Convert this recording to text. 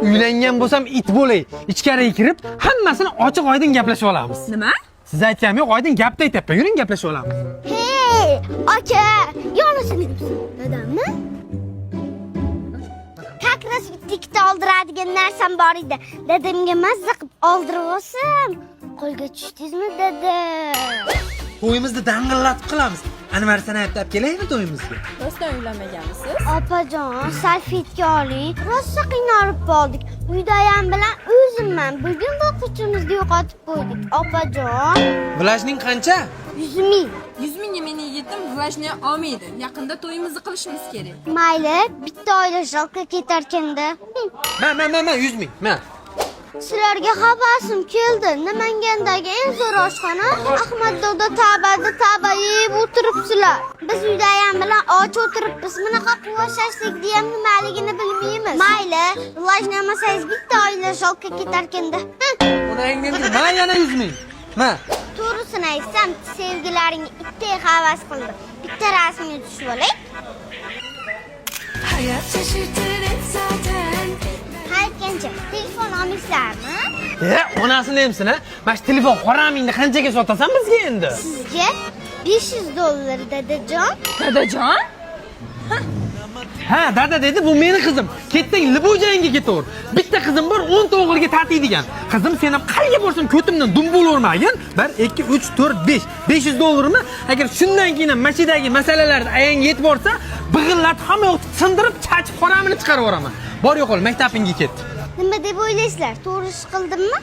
Uylangan bo'lsam, it bo'lay. Ichkariga kirib, hammasini ochiq oydin gaplashib olamiz. Nima? Siz aytganim yo'q, oydin gapda aytyapman. Yuring, gaplashib olamiz. Hey, aka, yonasini dadammi? Как раз bitta ikkita oldiradigan narsam bor edi. Dadamga mazza qilib oldirib olsam, qo'lga tushdingizmi, dada? To'yimizni dang'illatib qilamiz. Anvar Sanayevni olib kelaymi to'yimizga? Rostdan uylanmaganmisiz? Opajon, salfetka oling. Rosa qiynalib qoldik. Uyda ayam bilan o'zimman. Bugun bog'chamizni yo'qotib qo'ydik. Opajon, Влажный qancha? 100 ming. 100 mingga meni yigitim влажный olmaydi. Yaqinda to'yimizni qilishimiz kerak. Mayli, bitta oyda жалко ketarkanda. Ma, ma, ma, ma, 100 ming. Ma. Sizlarga havasim keldi. Namangandagi eng zo'r oshxona Ahmad doda tabada taba yeb o'tiribsizlar. Biz uyda ayam bilan och o'tiribmiz. Bunaqa quva shashlikni ham nimaligini bilmaymiz. Mayli, влажный olmasangiz, bitta oyda жалко ketarkanda. Onangni, ma, yana 100 ming. Ma. To'g'risini aytsam, sevgilaringga itday havas qildim. Bitta rasmga tushib olay. Hayat şaşırtır hep zaten. Ha, aytgancha, telefon olmaysizlarmi? E, onasini emsin, ha? Mana shu telefon haramingni qanchaga sotasan bizga endi? Sizga 500 dollar, dadajon. Dadajon? Ha, dada dedi, bu meni qizim. Ketsang, любой joyingga ketaver. Bitta qizim bor, 10 ta o'g'ilga tatiydigan. Qizim, sen ham qayerga borsam ko'timdan dum bo'lavermagin. 1, 2, 3, 4, 5. 500 dollarmi? Agar shundan keyin ham mashinadagi masalalarni ayangga yetib borsa, big'illatib, hamma yoqni sindirib, chachib haramini chiqarib yuboraman. Bor, yo'qol, maktabingga ket. Nima deb o'ylaysizlar? To'g'ri ish qildimmi?